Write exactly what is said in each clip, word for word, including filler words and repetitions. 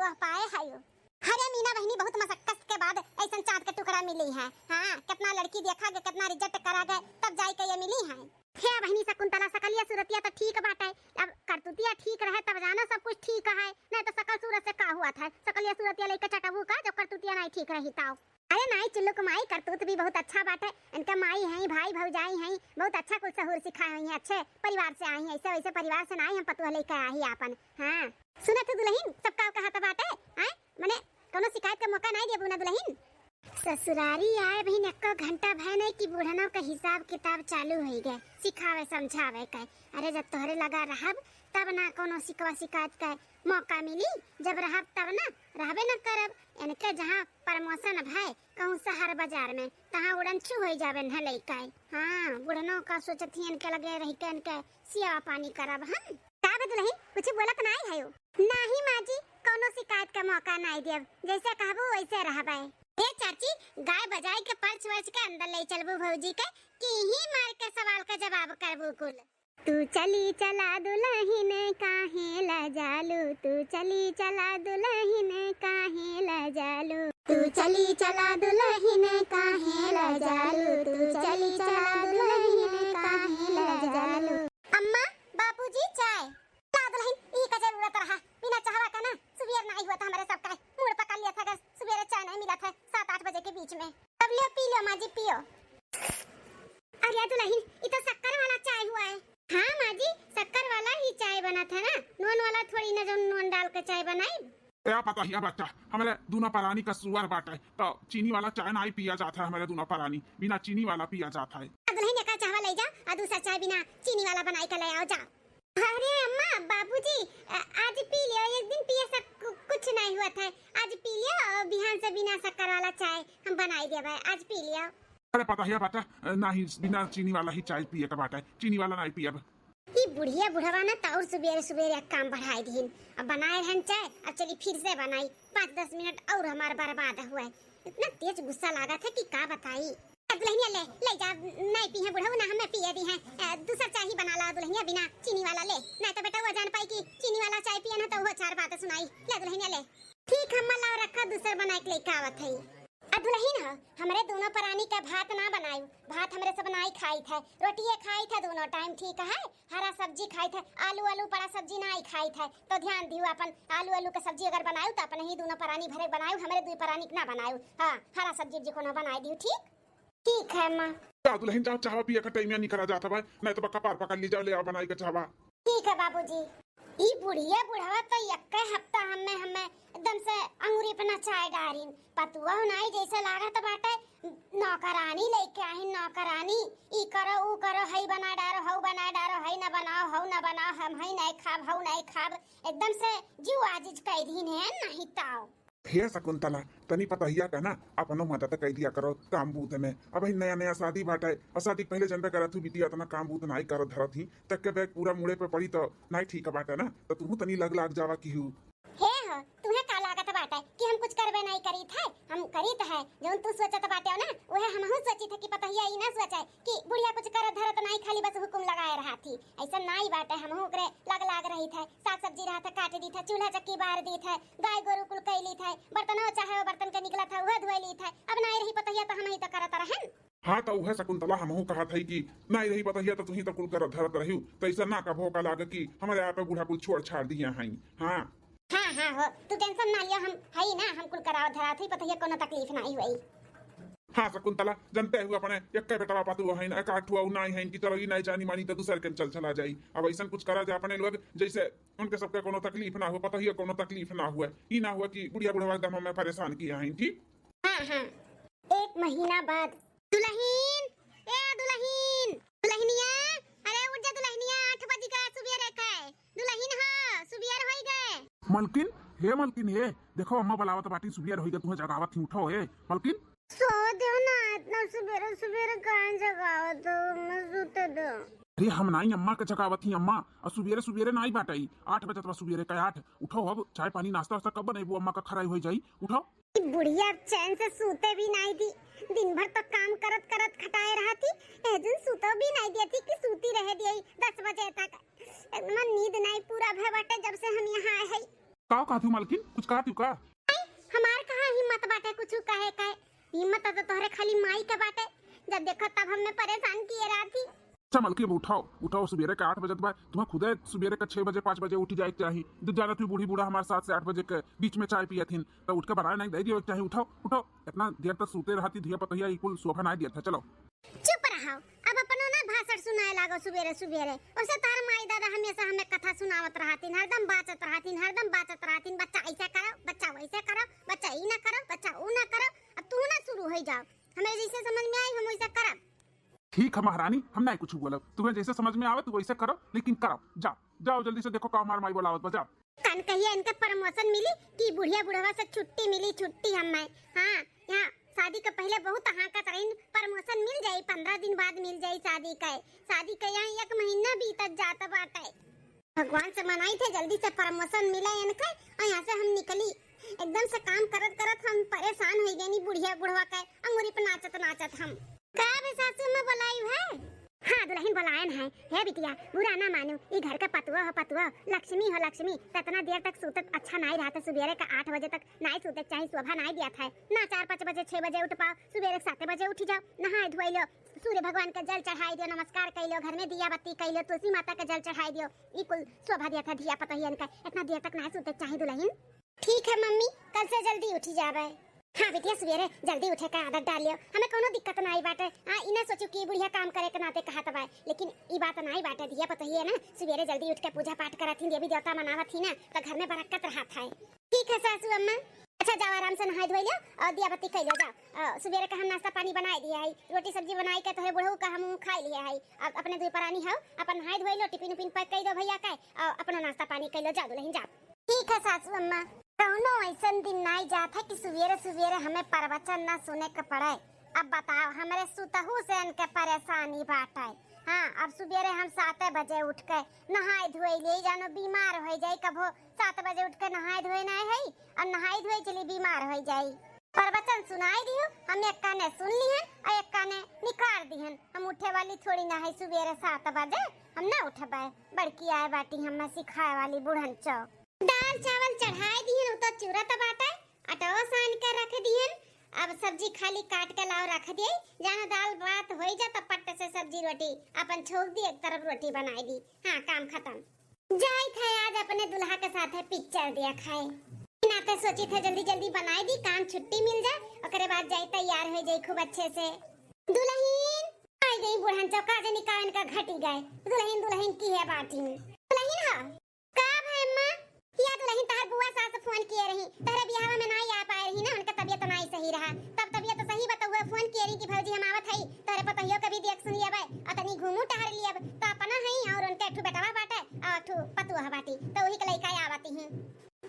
तोह पाए हयो। अरे मीना बहिनी, बहुत मशक्कत के बाद ऐसन चाँद के टुकड़ा मिली है। हाँ, कितना लड़की देखा गए, कितना reject करा गए, तब जाई के ये मिली है। हे बहिनी शकुंतला, सकलिया सूरतिया तो ठीक बाटे, अब करतूतिया ठीक रहे तब जानो सब कुछ ठीक है, नहीं तो सकल सूरत से का हुआ था? सकलिया सूरतिया लेके चटबू का जब करतूतिया नहीं ठीक रही ताओ। अरे नाई चुल्लू के माई, करतूत भी बहुत अच्छा बाटे। इनका माई हैं, भाई भौजाई हैं, बहुत अच्छा कुल सहूर सिखाए हुई हैं, अच्छे परिवार से आई हैं, ऐसे वैसे परिवार से नाई हम पतुआ लेके आई आपन। हाँ सुनत है दुलहिन, सब का कहत बाटे, आए मने कौनो शिकायत का मौका नाई देबू ना दुलहिन? ससुरारी आए बहिन, एको घंटा भय नहीं कि बूढ़नो का हिसाब किताब चालू होई गए, सिखावे समझावे के। अरे जब तोहरे लगा रहब तब ना कौनो शिकवा शिकायत का मौका मिली, जब रहब तब ना, रहबे न करब। इनके जहाँ promotion भय कहूँ शहर बाजार में, तहाँ उड़न छू होई जाबे न लइका। हाँ, बुढ़नो का सोचत ही इनके लगे रही के इनके सेवा पानी करब हम। का बे दुलहिन, कुछ बोलत नाई है? नाही माँ जी, कौनो शिकायत का मौका नाई देब, जैसे कहबू वैसे रहबे। हे चाची, गाय बजाई के पर्च वर्च के अंदर ले चलबू भौजी के, कि ही मार के सवाल का जवाब करबू कुल। तू चली चला दुलहिन काहे लजालू, तू चली चला दुलहिन काहे लजालू, तू चली चला दुलहिन काहे लजालू, तू चली चला दुलहिन काहे लजालू। अम्मा, बाबूजी, चाय। ला दुलहिन, ई का जरूरत रहा, बिना चाहवा का ना सुबेर नाई हुआ था हमरे सबका, मूड पकड़ लिया था, अगर सुबेरे चाय नाई मिला था सात आठ बजे के बीच में। अब लियो, पी लियो माँ जी, पियो। अरे दुलहिन, ई तो शक्कर वाला चाय हुआ है। हाँ माँ जी, शक्कर वाला ही चाय बनत है ना, नून वाला थोड़ी ना, जो नून डाल के चाय बनाई। ए पतोहिया बच्चा, हमरे दूनो परानी का सुअर बाटे, तो चीनी वाला चाय नाई पिया जात है हमरे दूनो परानी, बिना चीनी वाला पिया जात है। आ दुलहिन, एका चाहवा ले जाओ, आ दूसरा चाय बिना चीनी वाला बनाई के ले आओ, जाओ। अरे अम्मा, बाबूजी, अ, आज पी लियो, एक दिन पिए से कु-, कुछ नहीं हुआ था। आज पी लियो और बिहान से बिना शक्कर वाला चाय हम बनाई देबे, आज पी लियो। अरे पतोहिया बच्चा, अ, नाही, बिना चीनी वाला ही चाय पिए के बाटे, चीनी वाला नाही पियब। ई बुढ़िया बुढ़वा ना तो और सुबेरे सुबेरे एक काम बढ़ाई दीन। अब बनाए रहन चाय, अब चली फिर से बनाई। पाँच दस मिनट और हमार बर्बाद हुआ है। इतना तेज गुस्सा लागत है कि का बताई। ए दुलहिनिया ले, ले जा, नाई पी है बुढ़ऊ ना हमें पिए दी है। ए, दूसर चाय ही बना ला दुलहिनिया बिना चीनी वाला ले। नाई तो बेटा वो जान पाई कि चीनी वाला चाय पिए ना तो वो चार बात सुनाई। ले दुलहिनिया ले। ठीक है, अम्मा लाओ रखा, दूसर बनाए के लेके आवत है। आ दुलहिन ह, हमरे दूनो परानी का भात ना बनायू, भात हमरे सब नाई खाई थे, रोटिए खाई थे दूनो टाइम, ठीक है? हरा सब्जी खाई थे, आलू आलू पड़ा सब्जी नाई खाई थे, तो ध्यान दियो अपन आलू आलू का सब्जी अगर बनायू तो अपने ही दूनो परानी भरे बनायू, हमरे दुई परानी के ना बनायू। हाँ, हरा सब्जी उब्जी कोनो बनाई दियो, ठीक? ठीक है माँ। जा दुलहिन, जाओ, चाहवा पिए का टाइम या निकला जात बा, नहीं तो बा कपार पकड़ ली, जाओ ले आओ बनाई के चाहवा। ठीक है बाबूजी। ई बुढ़िया बुढ़वा तो यक्के हफ्ता हमें, हमें एकदम से अंगुरी पे नचाए डारिन। पतुआ नाई जैसे लागत बाटे, नौकरानी लेके आई, नौकरानी। ई करो, ऊ करो, हई बना डारो, हऊ बना डारो, हई न बनाओ, हऊ न बनाओ, हम हई नहीं खाब, हऊ नहीं खाब। एकदम से जीव आजिज कई दीन है, नहीं ताओ। हे शकुंतला, तनी पतोहिया का ना अपनो मदद कई दिया करो काम बूत में। अबहिं नया नया शादी बाटे, और शादी के पहले जनबे करत हू बिटिया इतना काम बूत नाई करत धरत ही, तक के बैग पूरा मुड़े पे पड़ी तो नाई ठीक बाटे ना, तो तू तनी लग लाग जावा की हू। हे हो, तुहे का लागत बाटे कि हम कुछ करबे नाई करीत है? हम करीत है, जौन तू सोचत बाटे ना, उहे हमहू सोचित है कि पतोहिया ई ना सोचे कि बुढ़िया कुछ करत धरत नाई, खाली बस हुकुम लगाए रहा थी। ऐसा नाई बाटे, हमहू ओकरे लग लाग रही थे, साग सब्जी रहा था काट दी थे, चूल्हा चक्की बार दी थे, गाय गोरू कुल कैली थे, बर्तनो चाहे वो बर्तन के निकला था उहे धोए ली थे। अब नाई रही पतोहिया तो हम ही तो करत रहन। हाँ तो उहे शकुंतला हमहू कहत है कि नाई रही पतोहिया तो तुही तो कुल करत धरत रही, तो ऐसा ना कभो का लागे कि हमारे आप बूढ़ा कुल छोड़ छाड़ दिया हैं। हाँ। हाँ हाँ हो, तू टेंशन ना लियो, हम हई ना, हम कुल करावत धरावत हई, पतोहिया कोनो तकलीफ नाई हुई। हाँ शकुंतला, जनते हुए अपने एक्के बेटवा पतुआ हईन, एकाठुआ उ नाई हईन कि चलो ई नाई जानी मानी तो दूसर के चल चला जाई। अब ऐसन कुछ करा जाए अपने लोग, जैसे उनके सबके कोनो तकलीफ ना हो, पतोहिया कोनो तकलीफ ना हुए, ई ना हुए कि बुढ़िया बुढ़वा एकदम हमें परेशान किया हईन, ठीक? हाँ हाँ। एक महीना बाद। दुलहिन, ए दुलहिन, दुलहिनिया, अरे उठ जा दुलहिनिया, आठ बज गए, सुबेरे के। दुलहिन हो, सुबेर होई गए। मलकिन, हे मलकिन, हे, देखो अम्मा बुलावत बाटी, सुबेर होई गए, तुहे जगावत ही, उठो, हे, मलकिन। सो दो ना, इतना सुबेरे सुबेरे काहे जगावत हो, मैं सूते दो। अरे हम नाई अम्मा के जगावत ही अम्मा, और सुबेरे सुबेरे नाई बाटई, आठ बजत बा सुबेरे का आठ, उठो अब, चाय पानी नाश्ता वास्ता कब बनैबू, अम्मा का खराई होई जाई, उठो। ई बुढ़िया अब चैन से सूते भी नाई दी, दिन भर तो काम करत करत खटाए रहती, ए दिन सूतो भी नाई दिया थी कि सूती रहे दिया दस बजे तक। एकदम नींद नाई पूरा भय बाटे जब से हम यहाँ आए हई। का कहत हू मलकिन, कुछ कहत हू का? हमार कहाँ हिम्मत बाटे कुछ कहे के? हिम्मत तो तोहरे खाली माई के बाटे, जब देखो तब हमें परेशान किए रहती। अच्छा मलकिन, अब उठाओ, उठाओ, सुबेरे के आठ बजत बा, तुम्हें खुदे सुबेरे के छह बजे, पाँच बजे उठ जाए के चाही। जब जानत हुई बूढ़ी बूढ़ा हमारे साथ से आठ बजे के बीच में चाय पियत हिन, तो उठ के बनाए नहीं दे दियो के चाही। उठाओ, उठाओ, इतना देर तक सूते रहती धिया पतहिया, ई कुल शोभा नहीं दिया था। चलो। चुप रहो, अब अपनो ना भाषण सुनाए लागो सुबेरे सुबेरे। ओसे तार माई दादा हमेशा हमें कथा सुनावत रहतिन, हरदम बाचत रहतिन, हरदम बाचत रहतिन, बच्चा ऐसा करो, बच्चा वैसे करो, बच्चा ई ना करो, बच्चा ऊ ना करो। अब तू ना शुरू हो जाओ, हमें जैसे समझ में आई हम वैसे करब। ठीक है महारानी, हम नहीं कुछ बोलब, तुम्हें जैसे समझ में आवे तू वैसे करो, लेकिन करो। जाओ, जाओ जल्दी से, देखो का हमार माई बोलावत बा, जाओ। कन कहिया इनका प्रमोशन मिली कि बुढ़िया बुढ़वा से छुट्टी मिली, छुट्टी हमें। हाँ, यहाँ शादी के पहले बहुत हाकत रही, प्रमोशन मिल जाई, पन्द्रह दिन बाद मिल जाई शादी के। शादी के यहाँ एक महीना बीतत जात बाटे। भगवान से मनाई थे जल्दी से प्रमोशन मिले इनके और यहाँ से हम निकली। एकदम से काम करत करत हम परेशान हो गए, बुढ़िया बुढ़वा के अंगूरी पे नाचत नाचत हम। का बे सासू में बोलाई है? हाँ दुल्हन बोलायन है। हे बिटिया, बुरा ना मानू, ई घर के पतुआ हो पतुआ, लक्ष्मी हो लक्ष्मी। तो इतना देर तक सूतत अच्छा नाई रहत, सुबेरे का आठ बजे तक नाई सूते के चाही, शोभा नाई दिया था। ना चार पाँच बजे, छह बजे उठ पाओ, सुबेरे सात बजे उठ जाओ, नहाए धोए लो, सूर्य भगवान के जल चढ़ाई दियो, नमस्कार कई लो, घर में दिया बत्ती कई लो, तुलसी माता के जल चढ़ाई दियो, ई कुल शोभा दिया था धिया पतहियन का। इतना देर तक नाई सूते के चाही दुल्हन। ठीक है मम्मी, कल से जल्दी उठी जाबे। हाँ बिटिया, सुबेरे जल्दी उठे का आदत डालियो, हमें कोनो दिक्कत नाई बाटे। हाँ, ई ना सोचू कि बुढ़िया काम करे के नाते कहत बा, लेकिन ई बात नाई बाटे। धिया पतहिए ना सुबेरे जल्दी उठ के पूजा पाठ करत ही, देवी देवता मनावत ही ना, तो घर में बरकत रहत है। ठीक है सासू अम्मा। अच्छा जाओ, आराम से नहाए धोए लियो और दिया बत्ती कई लो, जाओ। अ, सुबेरे का हम नाश्ता पानी बनाए दिया है, रोटी सब्जी बनाए के तोहरे बुढ़ऊ का हम खाए लिया है। अब अपने दुई परानी हो, अपन नहाए धोए लो, टिफिन उफिन पैक कई दो भैया के, और अपना नाश्ता पानी कई लो, जाओ दुल्हन जाओ। ठीक है सासू अम्मा। कौनो ऐसन दिन नाई जात है कि सुबेरे सुबेरे हमें प्रवचन ना सुने के पड़े। अब बताओ, हमरे सुतहू से इनके परेशानी बाटे। हाँ, अब सुबेरे हम सात बजे उठ के नहाए धोए ले जानो, बीमार हो जाई, कभो सात बजे उठ के नहाए धोए ना है और नहाए धोए चली बीमार हो जाई। प्रवचन सुनाई दियो, हम एक काने सुन लिहन और एक काने निकाल दिहन। हम उठे वाली थोड़ी ना है सुबेरे सात बजे, हम ना उठबे। बड़की आए बाटी हमें सिखाए वाली बुढ़न चौ। दाल चावल चढ़ाए दिहन, उ तो चूरत बाटे, अटवा सान के रख दिहन। अब सब्जी खाली काट के लाओ रख दिए, जानो दाल भात होई जा तो पट्ट से सब्जी रोटी अपन छोक दी, एक तरफ रोटी बनाई दी। हाँ, काम खत्म। जाई थे आज अपने दुल्हा के साथ है पिक्चर दिया खाए। नाते सोची थे जल्दी जल्दी बनाई दी, काम छुट्टी मिल जाए, ओकरे बाद जाई तैयार हो जाई खूब अच्छे से। दुल्हन आई गई बुढ़न चौका जनी का इनका घटी गए। दुल्हन दुल्हन की है बाटी। दुल्हन हो। का भाई अम्मा? या दुल्हन तहर बुआ सास फोन किए रही, तहरे बियाहवा में नाई आ पाए रही ना, उनका तबियत नाई सही रहा। तब तबियत सही बतौआ फोन किए रही कि भौजी हम आवत हई, तहरे पतोहियो के भी देख सुन लेबै, और तनी घूमू टहर लेब, तो अपना हई और उनके एक ठो बेटवा बाटे और एक ठो पतोह बाटी, तो वही के लइका आवत ही।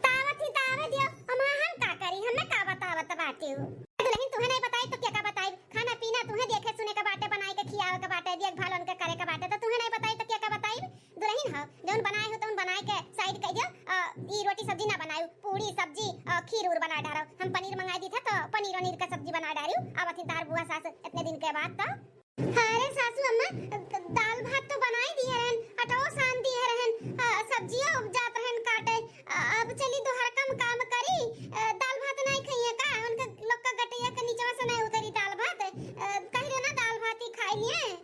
तावत ही तावे दियो, हम हम का करी, हमें का बतावत बाटे हो। दुल्हन तुहे नहीं बताई तो क्या का बताई, खाना पीना तुहे देखे सुने के बाटे, बनाए के खियावे के बाटे, देखभाल उनके करे के बाटे, तो तुहे नहीं बताई तो क्या का बताई। दुल्हन हो, जौन बनाए हो तौन बनाए के साइड कर दियो। अ, ई रोटी सब्जी ना बनायो, पूरी सब्जी, अ, खीर उर बना डारो। हम पनीर मंगाई दी था तो पनीर वनीर का सब्जी बना डारियो। अब अथी तार बुआ सास इतने दिन के बाद तो। अरे सासू अम्मा, द-, दाल भात तो बनाई दिए रहन, अटो सान दिए रहन, अ, सब्जियो जात रहन काटे। अ, अब चली दोहर कम काम करी, अ, दाल भात नहीं खाइए का? उनके लोग का गटैया के नीचवा से नहीं उतरी दाल भात। अ, कह रहे ना दाल भात ही खाई लिए।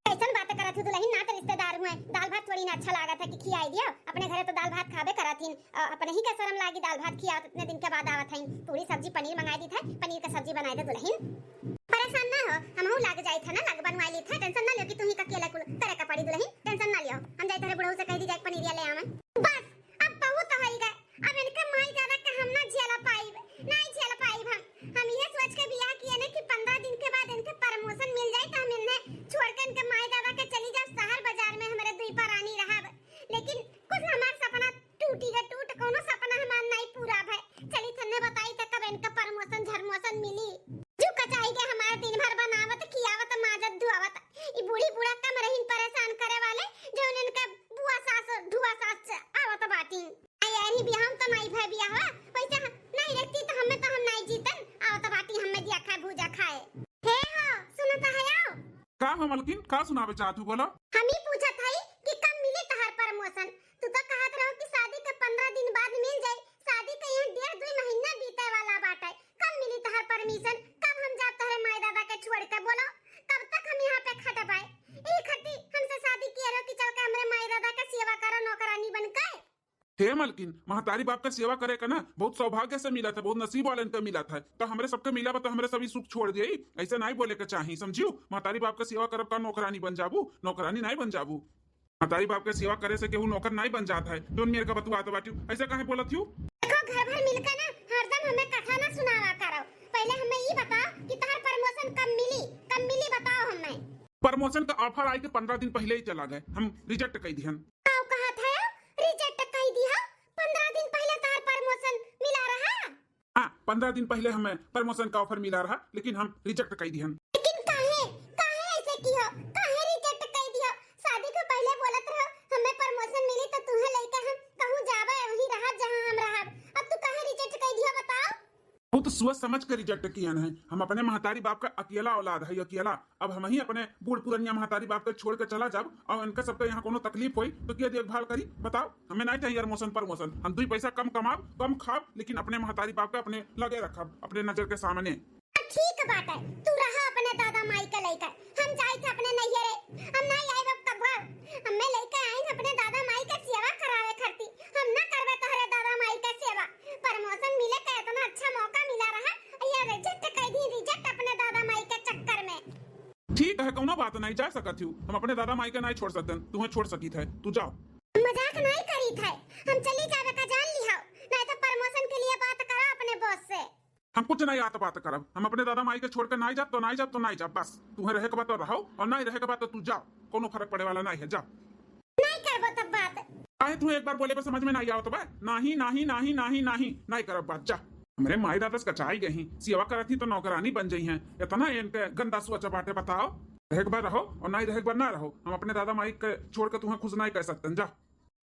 कैसन बात करत हो दुल्हन, ना तो रिश्तेदार हुए, दाल भात थोड़ी ना अच्छा लागत है कि खियाई दियो। अपने घरे तो दाल भात खाबे करत हिन, अ, अपने ही का शर्म लागी दाल भात खियावत, इतने दिन के बाद आवत है। पूरी सब्जी पनीर मंगाई दी था, पनीर का सब्जी बनाई दे दुल्हन। परेशान ना हो, हमहू लाग जाई था ना, लाग बनवाई ली था, टेंशन ना लो कि तू ही का अकेला कुल करे का पड़ी दुल्हन, टेंशन ना लियो। हम जाई थारे बुढ़ऊ से कह दी जाए पनीरिया ले आवे। बस, अब बहुत होई गए, अब इनके माई दादा के हम ना झेल पाइब, नहीं झेल पाइब हम। हम यह सोच के बियाह किए ना कि पन्द्रह दिन के बाद इनके प्रमोशन मिल जाए तो हम इन्हें छोड़ के इनके माई दादा के चली जाओ शहर बाजार में हमारे दुई परानी रहब। लेकिन कुछ हमार सपना टूटी के टूट, कोनो सपना हमार नहीं पूरा भय। चली थन्ने बताई त कब इनका प्रमोशन झरमोशन मिली। जो कचाई के हमार दिन भर बनावत, खियावत, माजत, धुआवत, ई बूढ़ी बूढ़ा कम रहीन परेशान करे वाले, जो इनका बुआ सास, ढुआ सास आवत बाटी। आ यही बियाह में तो नाई भय बियाह, वैसे हम नाई रहती तो हमें तो हम नाई जीतन, आवत बाटी हमें दिया खाए, भूजा खाए। हे हो, सुनत है आओ। का हो मलकिन, का सुनावे चाहत हूँ, बोलो। हम ही पूछत हई कि कब मिली तहार प्रमोशन? तू तो कहत रहो कि शादी के पन्द्रह दिन बाद मिल जाई, ए मलकिन, महतारी बाप के सेवा करे के ना बहुत सौभाग्य से मिलत है, बहुत नसीब वालन के मिलत है। तो हमरे सबके मिला बा तो हमरे सब ई सुख छोड़ दिए, ऐसे नाई बोले के चाही, समझियो? महतारी बाप के सेवा करब का नौकरानी बन जाबू? नौकरानी नाई बन जाबू। महतारी बाप के सेवा करे से केहू नौकर नाई बन जात है। जौन मेर का बतुआत बाटियो, ऐसे काहे बोलत हियो? देखो, घर भर मिलके ना हरदम हमें कथा ना सुनावा करो। पहले हमें ई बताओ कि तहार promotion कब मिली, कब मिली बताओ हमें। Promotion का offer आए के पन्द्रह दिन पहले ही चला गए, हम reject कई दिहन। काउ कहत है, reject कई दिहा? पन्द्रह दिन पहले तहार promotion मिला रहा? हाँ, पन्द्रह दिन पहले हमें promotion का offer मिला रहा, लेकिन हम reject कई दिहन। लेकिन काहे, काहे ऐसे किहो? काहे reject कई दिहो? शादी के पहले बोलत रहो, हमें promotion मिली तो तुहे लेके हम कहूँ जाबे, वहीं रहब जहाँ हम रहब। अब तू काहे reject कई दिहो बताओ? बहुत सोच समझ के reject किहन है। हम अपने महतारी बाप का अकेला औलाद है, अकेला। अब हमहीं अपने बूढ़ पुरनिया महतारी बाप के छोड़ के चला जाब और इनका सबके यहाँ कोनो तकलीफ होई तो के देखभाल करी? बताओ, हमें नाई चाहिए promotion promotion। हम दुई पैसा कम कमाब, कम खाब, लेकिन अपने महतारी बाप के अपने लगे रखब, अपने नजर के सामने। ठीक बाटे, तू रहा अपने दादा माई के लइके, हम जाइत है अपने नैहरे, हम नाई आइब अब कबो। हमें लइके आइन अपने दादा माई के सेवा करावे खातिर, हम ना करबे तोहरे दादा माई के सेवा। Promotion मिले के इतना अच्छा मौका मिला रहा, ये reject कई दी, reject अपने दादा माई के चक्कर में। ठीक है, कौनो बात नहीं, जा सकत हियो। हम अपने दादा माई के नहीं छोड़ सकतन, तुहें छोड़ सकीत है, तू जाओ। मजाक नहीं करीत है, हम चली जावे का जान लिहाओ, नहीं तो promotion के लिए बात करो अपने boss से। हम कुछ नहीं आत बात करब, हम अपने दादा माई के छोड़ के नहीं जाब तो नहीं जाब तो नहीं जाब, बस तुहें रहे के बा तो रहो और नहीं रहे के बा तो तू जाओ, कौनो फर्क पड़े वाला नहीं है, जा। नहीं करबो तब बात। काहे तू एक बार बोले पे समझ में नहीं आवत बा? नाही, नाही, नाही, नाही, नाही, नहीं करब बात, जा। हमरे माई दादा से कचाई गई, सेवा करत ही तो नौकरानी बन जइहैं। इतना इनके गंदा सोच बाटे, बताओ। रहे के बा रहो और नहीं रहे के बा ना रहो। हम अपने दादा माई के छोड़ के तुहें खुश नहीं कर सकतन, जा।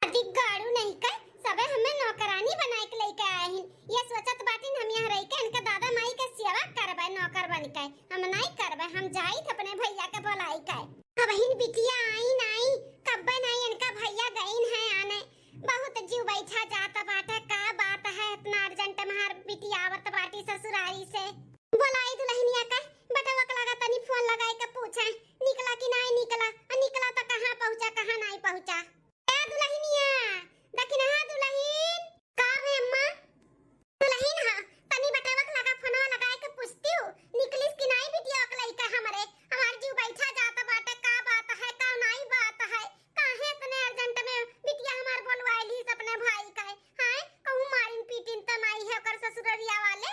अधिक गाड़ू नहीं कर, सबे हमें नौकरानी बनाए के लेके आए हैं। ये सोचत बाटिन हम यहाँ रह के इनके दादा माई के सेवा करबे नौकर बन के। हम नहीं करबे, हम जाइत अपने भैया के बुलाई के। अबहिन बिटिया आई नाई, कब्बे नाई इनका भैया गईन है आने। बहुत जीव बैठा जात बाटे, का बात है इतना urgent में हमार बिटिया आवत बाटी ससुरारी से। बोलाई दुल्हनिया के, बेटवा के लगा तनी phone लगाई के पूछे, निकला कि नाई निकला, आ निकला तो कहाँ पहुँचा, कहाँ नाई पहुँचा। ए दुल्हनिया, दखिनहा दुल्हिन। का भे अम्मा? दुल्हिन ह, तनी बेटवा के लगा फोनवा लगाए के पूछती हूँ, निकलिस कि नाई बिटिया के लइका हमरे? हमार जीव बैठा जात बाटे, का बात है, का नाई बात है, काहे इतने urgent में बिटिया हमार बोलवाइलिस अपने भाई का? हैं, कहूँ मारिन पीटिन त नाई है ओकर ससुररिया वाले?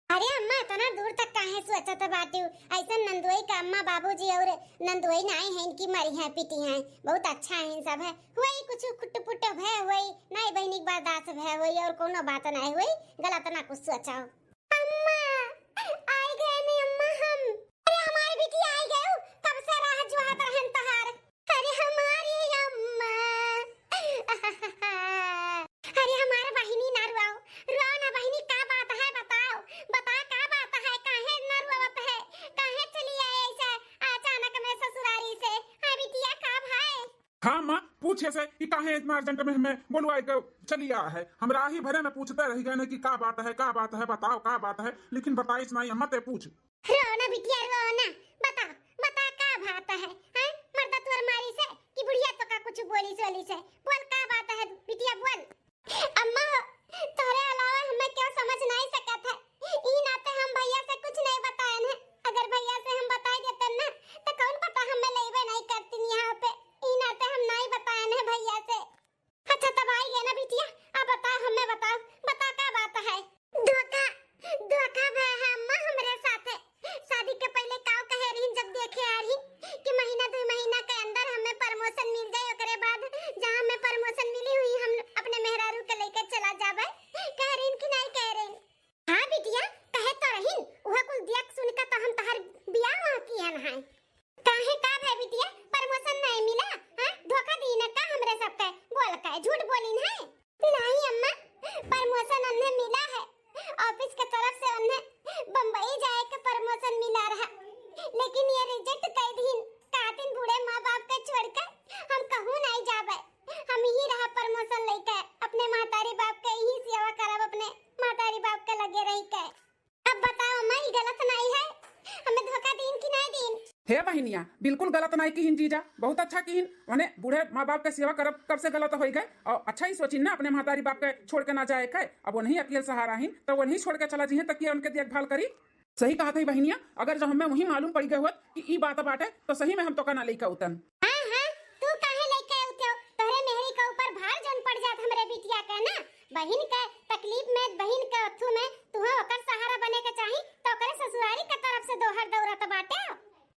अरे अम्मा, इतना दूर तक काहे सोचत बाटू? ऐसन नंदोई का अम्मा बाबूजी और नंदोई नाई है इनकी मरी है पीटी है, बहुत अच्छा है इन सब है। वही कुछ खुट पुट भय, वही नाई बहनी के बर्दाश्त भय, वही और कोनो बात नाई, वही गलत ना कुछ सोचाओ। अम्मा, आई गए नहीं अम्मा हम। अरे हमारे बिटिया आई गए, कब से राह जोहत रहन तहार। अरे हमारी अम्मा। अरे हमार बहिनी ना रुआओ, रुआओ ना बहिनी, का बात है बताओ, बता का बात है, काहे ना रुआवत है, काहे चली आए ऐसे अचानक में ससुरारी से? हाँ बिटिया का भाई? हाँ माँ, पूछे से कि काहे इतना urgent में हमें बोलवाए के चली आ है। हम राही भरे में पूछते रह गए ना कि का बात है, का बात है, बताओ का बात है, लेकिन बताइस नहीं अम्मा, ते पूछ। रो ना बिटिया, रो ना, बता, बता का बात है, हैं? मर्दा तोर मारी से कि बुढ़िया तो का कुछ बोली सोली से? बोल का बात है बिटिया, बोल। अम्मा, तोहरे अलावा हमें क्यों समझ नहीं सकत है? ई नाते हम भैया से कुछ नहीं बताएन है। अगर भैया से हम बताई देतन ना, तो कौन पता हमें लेबे नहीं करतीन यहाँ पे। ई नाते हम नहीं बताएन है भैया से। अच्छा, तब आई गए ना बिटिया, अब बताओ, हमें बताओ, बता का बात है? धोखा, धोखा भय है अम्मा हमरे साथे। शादी के पहले काव कहे रही, जब देखे आ रही कि महीना दो महीना के अंदर हमें promotion मिल जाए, ओकरे बाद जहाँ हमें हे बहिनिया, बिल्कुल गलत नाई किहिन जीजा, बहुत अच्छा किहिन। मने बूढ़े माँ बाप के सेवा करब कब से गलत होई गए? और अच्छा ही सोचिन ना, अपने महतारी बाप के छोड़ के ना जाए के। अब वही अकेल सहारा हिन, तो वही छोड़ के चला जिहे, तो के उनके देखभाल करी? सही कहत है बहिनिया, अगर जो हमें वही मालूम पड़ गए होत कि ई बात बाटे, तो सही में हम तो का ना लेके उतन। हाँ, हाँ, तू काहे लेके उठ्यो? तोहरे मेहरी के ऊपर भार जौन पड़ जात हमरे बिटिया के ना, बहिन के तकलीफ में, बहिन के अथू में, तुहे ओकर सहारा बने के चाही, तो ओकरे ससुरारी के तरफ से दोहर दौरत बाटे।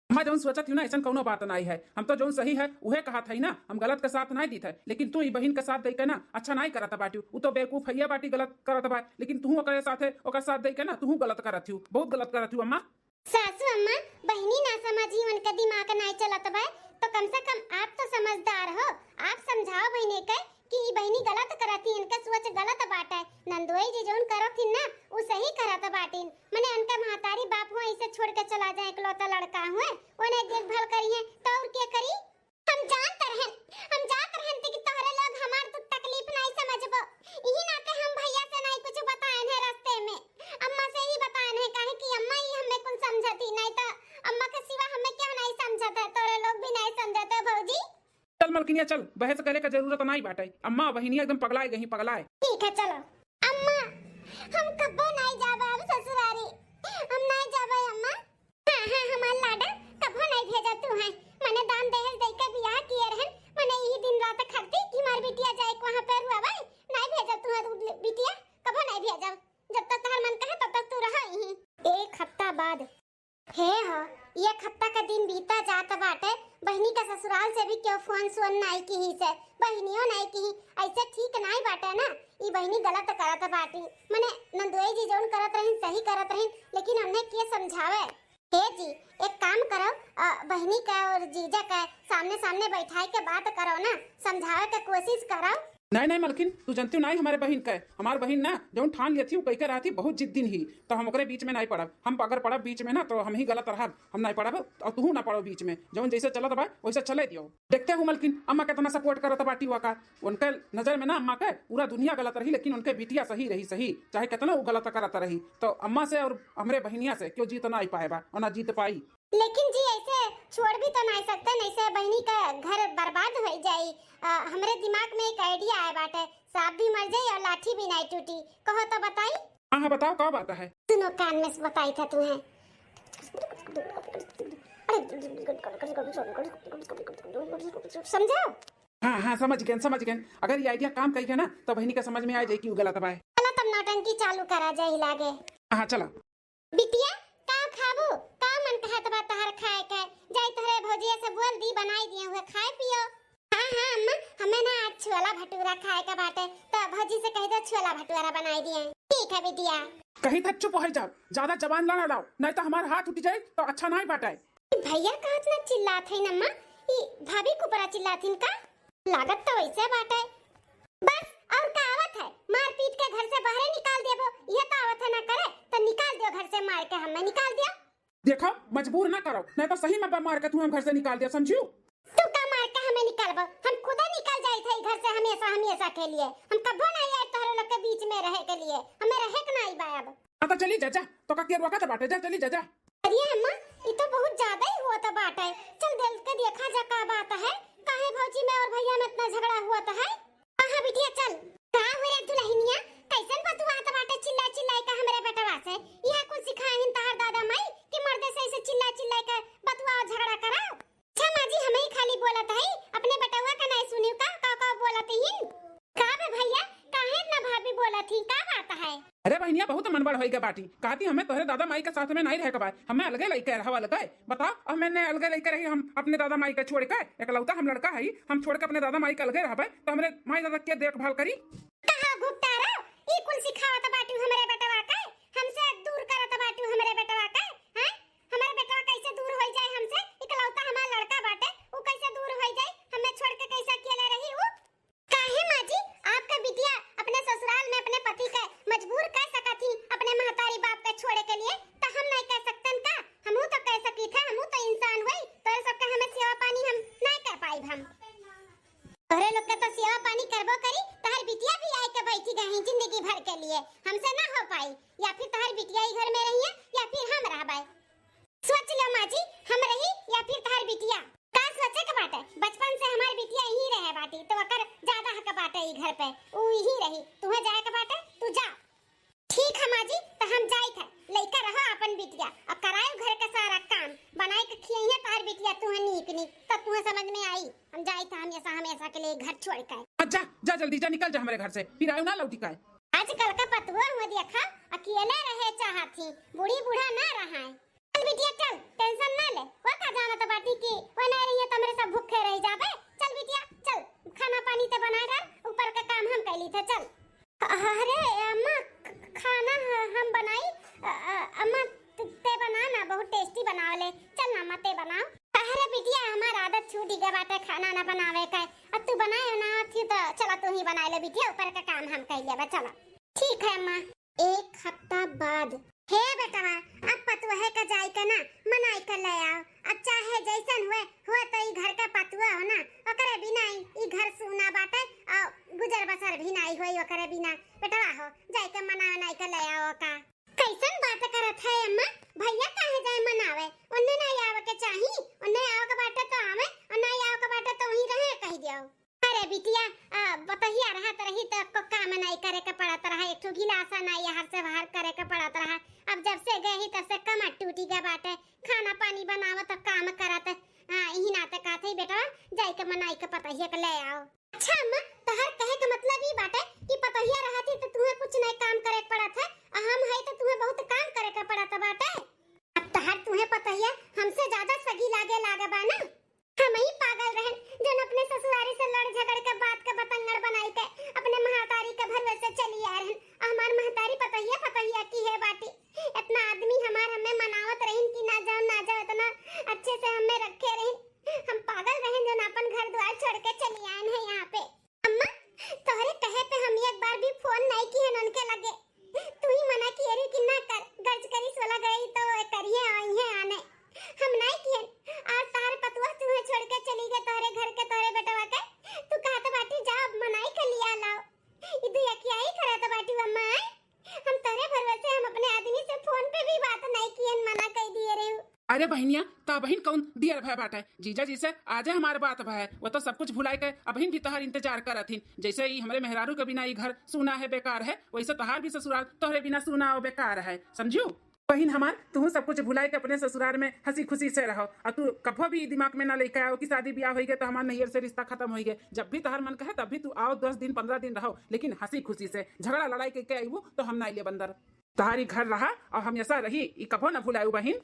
अम्मा, जौन सोचत हिउ ना, ऐसन कौनो बात नाई है। हम तो जौन सही है, उहे कहत हई ना, हम गलत के साथ नाई दीत है। लेकिन तू ई बहिन के साथ दई के ना, अच्छा नाई करत बाटिउ। उ तो बेवकूफ हइये बाटी, गलत करत बा, लेकिन तू ओकरे साथे, ओकर साथ दई के ना, तू गलत करत हिउ, बहुत गलत करत हिउ अम्मा। सासू अम्मा, बहिनी ना समझी, उनके दिमाग नाई चलत बा, तो कम से कम आप तो समझदार हो, आप समझाओ बहिने के कि ई बहिनी गलत करत ही, इनके सोच गलत बाटे। नंदोई जी जौन करत हिन ना, उ सही करत बाटिन। मने इनके महतारी बाप हुआ ऐसे छोड़ के चला जाए, इकलौता लड़का हुए, उन्हें देखभाल करिए तो और के करी? हम जानत रहन, हम जानत रहन कि तोहरे लोग हमार दुख तकलीफ नाई समझबो। इही नाते हम भैया से नाई कुछ बताएन है रास्ते में। अम्मा से ही बताएन है, काहे कि अम्मा ही हमें कुल समझती, नाई तो अम्मा के सिवा हमें क्यों नाई समझत है, तोहरे लोग भी नाई समझत है भौजी। चल मलकिनिया चल, बहस करे का जरूरत नाई बाटे। अम्मा बहिनिया एकदम पगलाए गई, पगलाए। ठीक है चलो। अम्मा, हम कब्बो नाई जाबे अब ससुरारी, हम नाई जाबे अम्मा। हाँ, हाँ, हमार लाडा, कबो नाई भेजब तुहे। मने दान दहेज दे के बियाह किए रहन, मने यही दिन रात खरती कि हमार बिटिया जाए के वहाँ पे रुआवे, नाई भेजब तुहे तू बिटिया, कबो नाई भेजब। जब तक तोहर मन कहे, तब तक तू रह यहीं। एक हफ्ता बाद। हे हो, एक हफ्ता का दिन बीता जात बाटे, बहिनी का ससुराल से भी क्यों फोन सोन नाई किहिस है, बहिनियो नाई किही, ऐसे ठीक नाई बाटे ना, ई बहिनी गलत करत बाटी। मने नंदोई जी जौन करत रहिन, सही करत रहिन, लेकिन हमने के समझावे? हे जी, एक काम करो, अ, बहिनी का और जीजा का सामने सामने बैठाए के बात करो ना, समझावे के कोशिश करो। नहीं, नहीं मलकिन, तू जनती नहीं हमारे बहिन का, हमार बहिन ना जौन ठान लेती, उ कह के रहती, बहुत जिद्दीन ही, तो हम ओकरे बीच में नहीं पड़ब। हम अगर पड़ब बीच में ना, तो हम ही गलत रहब, हम नहीं पड़ब और तू ना पड़ो बीच में। जौन जैसे चलत बा, वैसे चले दियो। देखते हो मलकिन, अम्मा कितना सपोर्ट करत बाटी वका। उनके नजर में ना अम्मा के पूरा दुनिया गलत रही, लेकिन उनके बिटिया सही रही, सही, चाहे कितना वो गलत करत रही। तो अम्मा से और हमरे बहिनिया से क्यों जीत ना आई पाए बा और ना जीत पाई। लेकिन जी ऐसे छोड़ भी तो नहीं सकते, नहीं से बहिनी का घर बर्बाद हो जाई। अ, हमरे दिमाग में एक आइडिया आए बाटे, सांप भी मर जाई और लाठी भी नहीं टूटी। कहो तो बताई। हाँ, हाँ, बताओ, का बात है? सुनो, कान में से बताई था तुम्हें। समझो? हाँ, हाँ, समझ गए, समझ गए। अगर ये आइडिया काम करी है ना, तो बहिनी का समझ में आ जाए कि वो गलत बा। चलो, तब नौटंकी चालू करा जाए, लागे। हाँ, हाँ, चलो। बिटिया, का खाबू? का मन कहत बा तोहर खाए के? जाई तोहरे भौजिया से बोल दी, बनाई दिए हुए खाए पियो। हाँ, हाँ, अम्मा, हमें ना आज छोला भटूरा खाए का बाटे, तो भौजी से कह दो छोला भटूरा बनाई दिए। ठीक है बिटिया। कही था चुप हो जाओ, ज्यादा जबान ना लड़ाओ, नहीं तो हमारा हाथ उठ जाए तो अच्छा नहीं बाटे। ई भैया का इतना चिल्लात है अम्मा? ई भाभी को बड़ा चिल्लात हिन का? लागत तो वैसे बाटे। बस और का आवत है, मारपीट के घर से बाहरे निकाल देबो, यह तो आवत है ना करे, तो निकाल दियो घर से, मार के हमें निकाल दियो। देखो, मजबूर ना करो, नहीं तो सही में बा मार के तू हम घर से निकाल दियो, समझियो? तू का मार के हमें निकालबो? हम खुदे निकल जाई थे घर से हमेशा, हमेशा के लिए। हम कबो नहीं आए तोहरे लोग के बीच में रहे के लिए, हमें रहे के नहीं बा अब। हाँ तो चली जा, जा, तो का केरवा का तो बाटे, जा, चली जा, जा। अरे अम्मा, ये तो बहुत ज्यादा ही हुआ था बाटे। चल दिल के देखा जा का बात है, काहे भौजी में और भैया में इतना झगड़ा हुआ था है? हाँ, हाँ, बिटिया, चल। का हो रे दुल्हनिया, कैसन बतुआत बाटे चिल्ला चिल्लाई के हमरे बेटवा से? यह कुल सिखाहिन तहार दादा माई कि मर्दे से ऐसे चिल्ला चिल्लाई के बतुआ और झगड़ा करा? अच्छा माँ जी, हमें ही खाली बोलत है, अपने बेटवा का नहीं सुनियो का, का, का बोलत हिन? का बे भैया, काहे इतना भाभी बोलत ही, का बात है? अरे बहनिया, बहुत मनबड़ होई के बाटी। कहती हमें तोहरे दादा माई के साथ में नहीं रहे के बा, हमें अलगे लइके रहो, अलगे। बताओ, अब मैंने अलगे लइके रही, हम अपने दादा माई के छोड़ के, एकलौता हम लड़का हई, हम छोड़ के अपने दादा माई के अलगे रहबे, तो हमरे माई दादा के देखभाल करी? कहा घुपटारो, ई कुल सिखावत बाटू हमरे बेटवा के, हमसे दूर करत बाटू हमरे बेटवा के, हैं? हमरे बेटवा कैसे दूर होई जाए हमसे? इकलौता हमार लड़का बाटे, ऊ कैसे दूर होई जाए? हमें छोड़ के कैसे अकेले रही ऊ? काहे माँ जी, आपका बिटिया अपने ससुराल में अपने पति के मजबूर कर सकत ही अपने महतारी बाप के छोड़े के लिए, तो हम नहीं कर सकतन का? हमहू तो कर सकी थे, हमहू तो इंसान होई, तोरे सबके हमें सेवा पानी हम नहीं कर पाइब हम। तोहरे लोग के तो सेवा पानी करबो करी, तोहर बिटिया भी आए के बैठी गई जिंदगी भर के लिए, हमसे ना हो पाई। या फिर तोहर बिटिया ही घर में रहिए या फिर हम रहबे। सोच लो माँ जी, हम रही या फिर तहार बिटिया? का सोचे के बाटे? बचपन से हमार बिटिया यहीं रहे बाटी, तो ओकर ज्यादा हक बाटे ई घर पे, ऊ यहीं रही। तुहे जाए के बाटे, तू जा। ठीक है माँ जी, तो हम जाइत है, लइका रहो अपन बिटिया, और करायो घर का सारा काम, बनाए के खियइहे तहार बिटिया तुहे नीक नीक, तब तुहे समझ में आई। हम जाइत है हमेशा, हमेशा के लिए घर छोड़ के। आ, जा, जा जल्दी जा, निकल जा हमरे घर से, फिर आयो ना लौटी का। आजकल का पतुआ हुआ देखा, अकेले रहे चाहत ही, बूढ़ी बूढ़ा ना रहा है। चल बिटिया चल, टेंशन ना ले, वो का जानत बाटी कि वो ना रही है तो हमरे सब भूखे रह जाबे। चल बिटिया चल, खाना पानी ते बना डाल, ऊपर का काम हम कैली थे, चल। अरे अम्मा, ख-, खाना ह-, हम बनाई। अ, अ, अम्मा, त-, ते बना ना, बहुत टेस्टी बनावले। चल ना अम्मा, ते बनाओ। अरे बिटिया, हमार आदत छूट गया बाटे खाना ना बनावे का। अब तू बनाए ना थी तो चला तू ही बनाए ले बिटिया, ऊपर का काम हम कर लेबा, चला। ठीक है अम्मा। एक हफ्ता बाद। हे बेटवा, अब पतुआ का जाई के ना, मनाई के ले आओ। अब चाहे जैसन हुए, हुए तो ई घर का पतुआ हो ना, ओकरे बिना ई, ई घर सूना बाटे और गुजर बसर भी नाई होई ओकरे बिना। बेटवा हो, जाई के मना, मनाई के ले आओ का। कैसन बात करत है अम्मा? भैया काहे जाए मनावे? उन्हें नहीं आवे के चाही, उन्हें आवे के बाटे तो आवे, और नहीं आवे के बाटे तो वहीं रहे कह दियो। अरे बिटिया, आ, पतोहिया रहत रही तो को काम नहीं करे के पड़त रहा, एक ठो गिलासा नहीं हर से बाहर करे के पड़त रहा। अब जब से गए ही तब से कमर टूटी गए बाटे, खाना पानी बनावत और काम करत। हाँ, यही नाते कहत है बेटवा, जाई के मनाई के पतोहिया के ले आओ। अच्छा अम्मा, तोहर कहे के मतलब ई बाटे कि पतोहिया रहत ही तो तुहे कुछ नहीं काम करे के पड़त है, आ हम है तो तुहे बहुत काम करे के पड़त बाटे। अब तोहर तुहे पतोहिया हमसे ज्यादा सगी लागे लागे बा ना। हम ही पागल रहन जौन अपने ससुरारी से लड़ झगड़ के बात के बतंगड़ बनाई के अपने महतारी के भरोसे चली आए रहन। आ हमार महतारी पतोहिया पतोहिया की है बाटी। इतना आदमी हमार हमें मनावत रहिन कि ना जाओ ना जाओ, इतना अच्छे से हमें रखे रहिन। हम पागल रहन जौन अपन घर द्वार छोड़ के चली आए हैं यहाँ पे। अम्मा, तोहरे कहे पे हम एक बार भी फोन नहीं किहन उनके लगे। तू ही मना किए रही कि ना कर, गर्ज करी सोला गई तो करिए आई है आने। हम नहीं किहन। आज तोहरे पतुआ तुहे छोड़ के चली गए तोहरे घर के तोहरे बेटवा के। तू कहत बाटी जा अब मनाई के लिया लाओ। ई दुई अखियाई करत बाटी अम्मा, आय? हम तोहरे भरोसे हम अपने आदमी से फोन पे भी बात नहीं किहन, मना कर दिए रहे। अरे बहिनिया, तो अबहिन कौन दियर भय बाटे? जीजा जी से आजे हमार बात भय, वो तो सब कुछ भुलाए के अबहिन भी तोहार इंतजार करत हिन। जैसे ही हमरे मेहरारू के बिना ई घर सूना है, बेकार है, वैसे तोहार भी ससुराल तोहरे बिना सूना और बेकार है, समझू? बहिन हमार, तू सब कुछ भुलाए के अपने ससुराल में हंसी खुशी से रहो, और तू कभो भी दिमाग में ना लेके आओ कि शादी ब्याह होई गए तो हमार नैहर से रिश्ता खत्म होई गए। जब भी तोहार मन कहे तब भी तू आओ, दस दिन पन्द्रह दिन रहो, लेकिन हंसी खुशी से। झगड़ा लड़ाई के, के आईबू तो हम ना ले बंदर। तोहारी घर रहा और हमेशा रही, ई कभो ना भुलाऊ बहिन।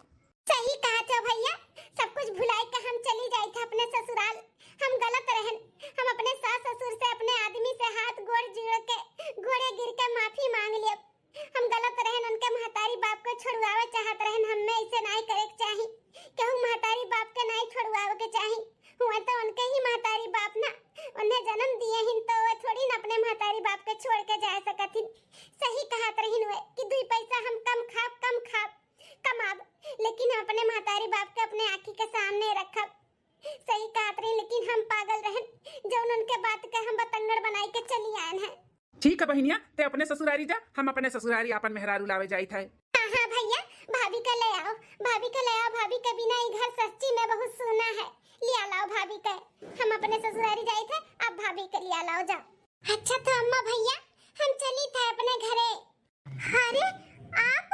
सही कहा था भैया, सब कुछ भुलाए के हम चली जाए थे अपने ससुराल। हम गलत रहन, हम अपने सास ससुर से, अपने आदमी से हाथ गोड़ जोड़ के, गोड़े गिर के माफी मांग लियो। हम गलत रहन, उनके महतारी बाप को छोड़वावे चाहत रहन, हमें ऐसे नाई करे के चाही। केहू महतारी बाप के नाई छोड़वावे के चाही। हुआ तो उनके ही महतारी बाप ना, उन्हें जन्म दिए हिन तो वो थोड़ी ना अपने महतारी बाप के छोड़ के जा सकत हिन। सही कहत रहिन वे कि दुई पैसा हम कम खाब, कम खाब, कमाब, लेकिन हम अपने महतारी बाप के अपने आँखी के सामने रखब। सही कहत रही, लेकिन हम पागल रहन, जौन उनके बात के हम बतंगड़ बनाई के चली आयन है। ठीक है बहिनिया, ते अपने ससुरारी जा, हम अपने ससुरारी आपन मेहरारू लावे जाइत है। हाँ, हाँ भैया, भाभी का ले आओ, भाभी का ले आओ, भाभी के बिना ई घर सच्ची में बहुत सूना है। लिया लाओ भाभी के, हम अपने ससुरारी जाइत है, आप भाभी के लिया लाओ जा। अच्छा तो अम्मा भैया, हम चली थे अपने घरे। अरे, आप,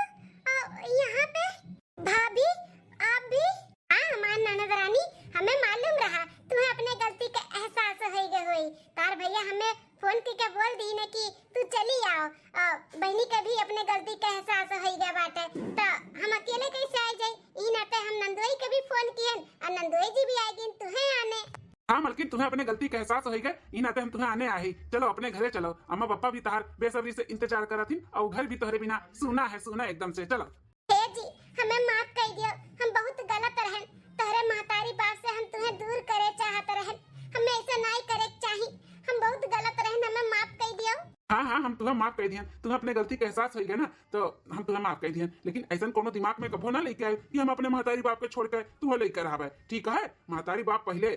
अ, यहाँ पे? भाभी, आप भी? हाँ, हमार ननद रानी, हमें मालूम रहा, तुम्हें अपने गलती का एहसास होई गए होई। तार भैया हमें फोन करके बोल दी ने कि तू चली आओ, अ, बहनी के भी अपने गलती का एहसास होई गया बाटे, तो हम अकेले कैसे आ जाई? ई नाते हम नंदोई के भी फोन किहन, और नंदोई जी भी आ गईन तुहे आने। हाँ मलकिन, तुम्हें अपने गलती का एहसास होई गए, ई नाते हम तुम्हें आने आही। चलो अपने घरे चलो, अम्मा पापा भी तहार बेसब्री से इंतजार करत हिन, और घर भी तोहरे बिना सूना है, सूना एकदम से। चलो। हे जी, हमें माफ कर दियो, हम बहुत गलत रहन, तोहरे महतारी बाप से हम तुम्हें दूर करे चाहत रहन, हमें ऐसा नाई करे के चाही, हम बहुत गलत रहन, हमें माफ कर दियो। हाँ हाँ, हम तुम्हें माफ कर दिहन, तुम्हें अपने गलती का एहसास होई गया ना, तो हम तुम्हें माफ कर दिहन, लेकिन ऐसा कोनो दिमाग में कभो ना लेके आए कि हम अपने महतारी बाप के छोड़ के तुम्हें लेकर आवे, ठीक है? महतारी बाप पहले।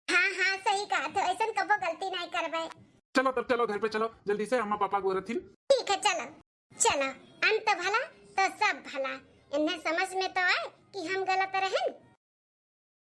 हाँ हाँ, सही कहा तो, ऐसा कभो गलती नहीं करबे। चलो तब चलो, घर पे चलो, जल्दी से अम्मा पापा गोरथिन। ठीक है, चलो चलो। अंत भला तो सब भला, इन्हें समझ में तो आए कि हम गलत रहन?